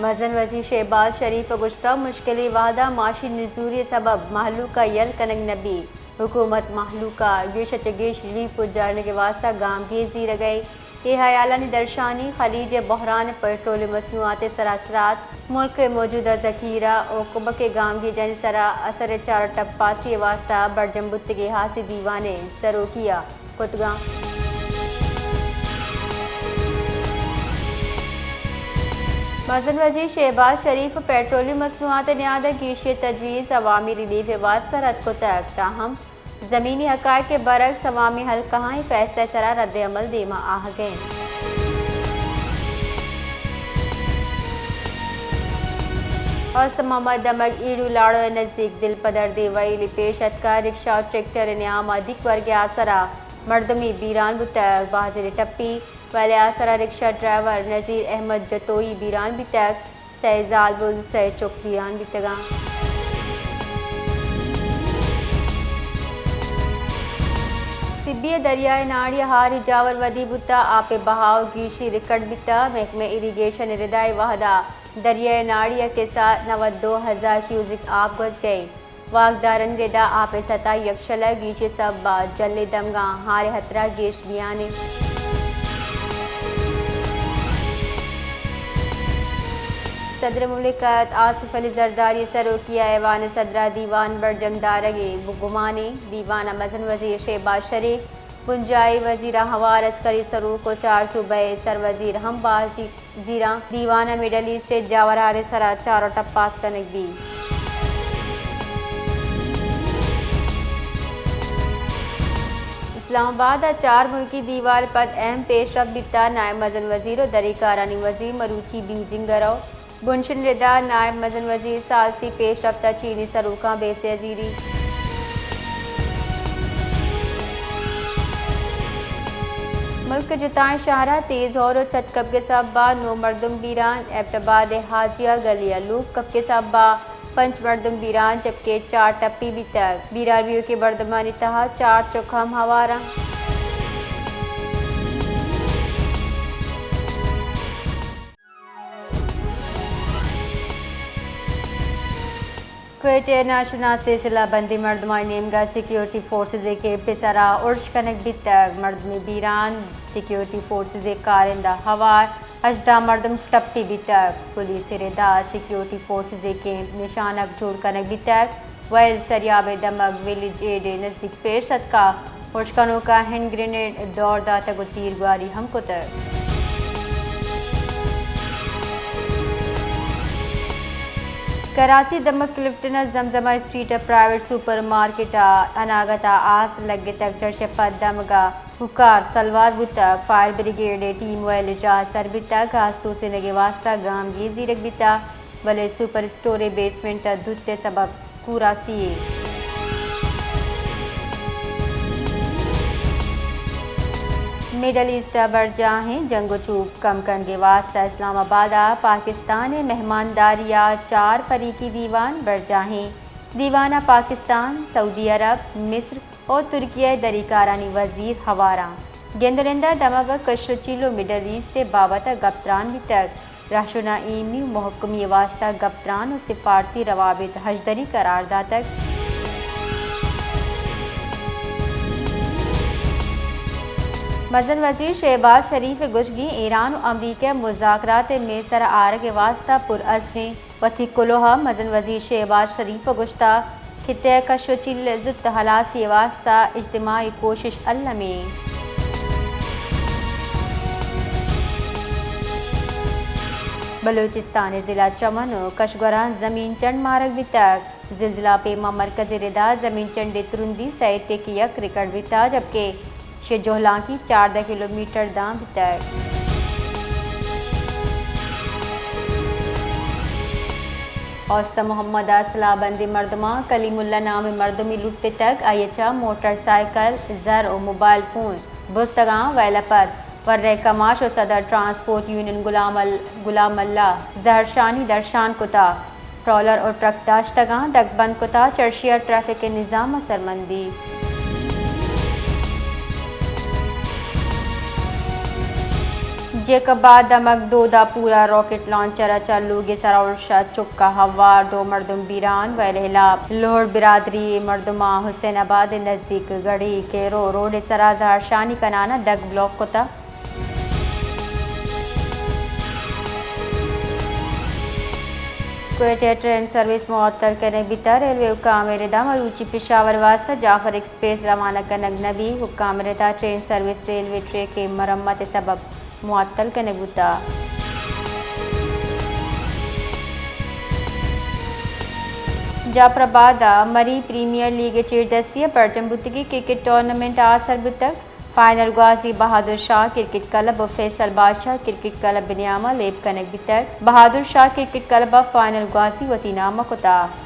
مزن وزیر شہباز شریف ء گوشتگ، مشکلیں وہد ء معاشی نزوری ء سبب مہلوک ء یل کنگ نہ بیت، حکومت مہلوک ء گیش ء چہ گیش ریلیف پجارینگ ء واستہ گامگیج زیرگ ء اے ہیالانی درشانی خلیج ء بحران ء پٹرولیم مصنوعات ء سرا اثرات، ملک ء موجودہ ذخیرہ ء کمک ء گامگیجانی سرا اثر ء چار ء ٹپاسی ء واستہ برجم بوتگیں ہاسیں دیوان ء سروکی ء کتگاں۔ مزن وزیر شہباز شریف ء پٹرولیم مصنوعات ء نیاد ء گیشی ء تجویز عوامی ریلیف ء واستہ رد کتگ، تاہم زمینی حقائق ء برعکس عوامی حلقہاں اے فیصلہ ء سرا رد عمل دیما آہگ ء انت۔ اوست محمد دمگ ایڑو لاڑو ء نزیک دلپدر دے وئیلی پیش اتکا، رکشہ ء ٹریکٹر ء نیام ء دگہ ورگے آسرا مردمی بیران بوتگ، بازیں ٹپی وئیلے آسرا رکشہ ڈرائیور نذیر احمد جتوئی بیران بیتگ۔ سئے زالبول، سئے چک بیران بیتگاں۔ سبی ء دریائے ناڑی ء ہاری جاور ودی بوتگ، آپ ء بہاؤ گیشی ریکارڈ بیتگ۔ محکمہ ایریگیشن ء ردا اے وہدا دریائے ناڑی ء کسا نود دو ہزار کیوزک آپ گوزگ ء انت۔ واکدارانی ردا آپ ء سطح یکشل ء گیشی سبب ء جھل ء دمگاں ہار ء ہترہ گیش بیان انت۔ صدر مملکت آصف علی زرداری ء سروکی ء ایوان صدر ء دیوان برجم دارگ ء گمان انت۔ دیوان ء مزن وزیر شہباز شریف، بنجاہی وزیراں ہوار عسکری سروک ء چار صوبہ ء سروزیر ہم بازی زیراں۔ دیوان ء مڈل ایسٹ ء جاورانی سرا چار ء ٹپاس کنگ بیت۔ اسلام آباد ء چار ملکی دیوال پد اہم پیش رفت بیتا، نائب مزن وزیر و دری کارانی وزیر مروچی بیجنگ ء رو۔ بنشن ردا نائب مزن وزیر ثالثی پیش رفت ء چینی سروکاں بیسے ء زیری۔ ملک ء جتائیں شہراں تیز ہور و چھت کپگ ء سبب ء نو مردم بیران، ایبٹ آباد ء حاجیہ گلی ء لوگ کپگ ء سبب ء پنچ مردم بیران جبکہ چار ٹپی بیتگ۔ بیران بیوکیں مردمانی تہا چار چک ہم ہوار انت۔ کوئٹہ ء ناشناسیں سلاہ بندیں مردمانی نیمگا سیکیورٹی فورسز ء کیمپ ء سرا ارش کنگ بیتگ۔ مردمی بیران، سیکیورٹی فورسز ء کارندہ ہوار، ہژدہ مردم ٹپی بیتگ۔ پولیس ء ردا سیکیورٹی فورسز ء کیمپ نشانگ جوڑ کنگ بیتگ۔ ویل سریاب ء دمگ ویلیج ایڈ ء نزیک پیش اتکا، ارش کنوکا ہینڈ گرینیڈ دور داتگ و تیرگواری ہم کتگ۔ کراچی دمگ کلفٹن ء زمزمہ اسٹریٹ ء پرائیویٹ سپر مارکیٹ ء اناگت ء آس لگتگ، چرشی ء پد دمگ ء کوکار سلوار بوتگ۔ فائر بریگیڈ ء ٹیم ویل ء جاہ ء سر بیتگ، آس توسینگ ء واستہ گامگیج زیرگ بیتگ، بلے سپر اسٹور ء بیسمنٹ ء دوت ء سبب کوراسی ء۔ مڈل ایسٹ ء برجاہیں جنگ و چوپ کم کنگ ء واستہ اسلام آباد ء پاکستان ء مہمانداری ء چار فریقی دیوان برجاہیں۔ دیوان ء پاکستان، سعودی عرب، مصر، و ترکیہ ء دری کارانی وزیر ہوار آں۔ گند و نند ء دمگ ء کش و چیل و مڈل ایسٹ ء بابت ء گپ تران بیتگ۔ رہشون ء ایمنی و مہکمی ء واستہ گپ تران و سفارتی روابط ہژدری قرار داتگ۔ مزن وزیر شہباز شریف ء گوشگیں ایران و امریکہ ء مذاکرات ء میسر ء آرگ ء واستہ پرعزم ایں۔ وتی کلوہ ء مزن وزیر شہباز شریف ء گوشتگ، خطہ ء کش و چیل ء زوت ہلاسی ء واستہ اجتماعی کوشش المی انت۔ بلوچستان ء ضلع چمن و کشگوراں زمین چنڈ مارگ بیتگ۔ زلزلہ پیما مرکز ء ردا زمین چنڈ ء ترندی سئے ٹیک یک ریکارڈ بیتگ، جبکہ شے جہلانکی چاردہ کلومیٹر داں بیتگ۔ اوست محمد ء سلاہ بندیں مردماں کلیم اللہ نامیں مردمے لٹتگ، آئی ء چہ موٹر سائیکل، زر و موبائل فون برتگاں، ویل ء پد ورنہ کماش و صدر ٹرانسپورٹ یونین غلام ال-، غلام اللہ زہرشانی درشان کتگ۔ ٹرالر و ٹرک داشتگاں دگبند کتا، چرشیا ٹریفک نظام سرمندی۔ جیکب آباد ءَ مگدود ءَ پورا راکٹ لانچر ءَ چہ لوگے سرا ارش ءَ چک ءَ ہوار، دو مردم بیران، ویل ہلاپ۔ لوہڑ برادری ءِ مردماں حسین آباد ءِ نزیک گڑھی کیرو روڈ ءِ سرا زہرشانی کنان ءَ دگ بلاک کتگ۔ کوئٹہ ءَ ٹرین سروس معطل کنگ بیتگ، ریلوے حکام ءِ ردا مروچی پشاور ءِ واستہ جعفر ایکسپریس روانہ کنگ نہ بیت۔ حکام ءِ ردا ٹرین سروس ریلوے ٹریک ءِ مرمت ءِ سبب معطل کنگ بوتگ۔ جعفر آباد ءَ مری پریمیئر لیگ ءِ چیردستی ءَ برجم بوتگیں کرکٹ ٹورنامنٹ آسر بوتگ۔ فائنل گوازی بہادر شاہ کرکٹ کلب ءُ فیصل بادشاہ کرکٹ کلب ءِ نیام ءَ لیب کنگ بیتگ۔ بہادر شاہ کرکٹ کلب ءَ فائنل گوازی وتی نام ءَ کتگ۔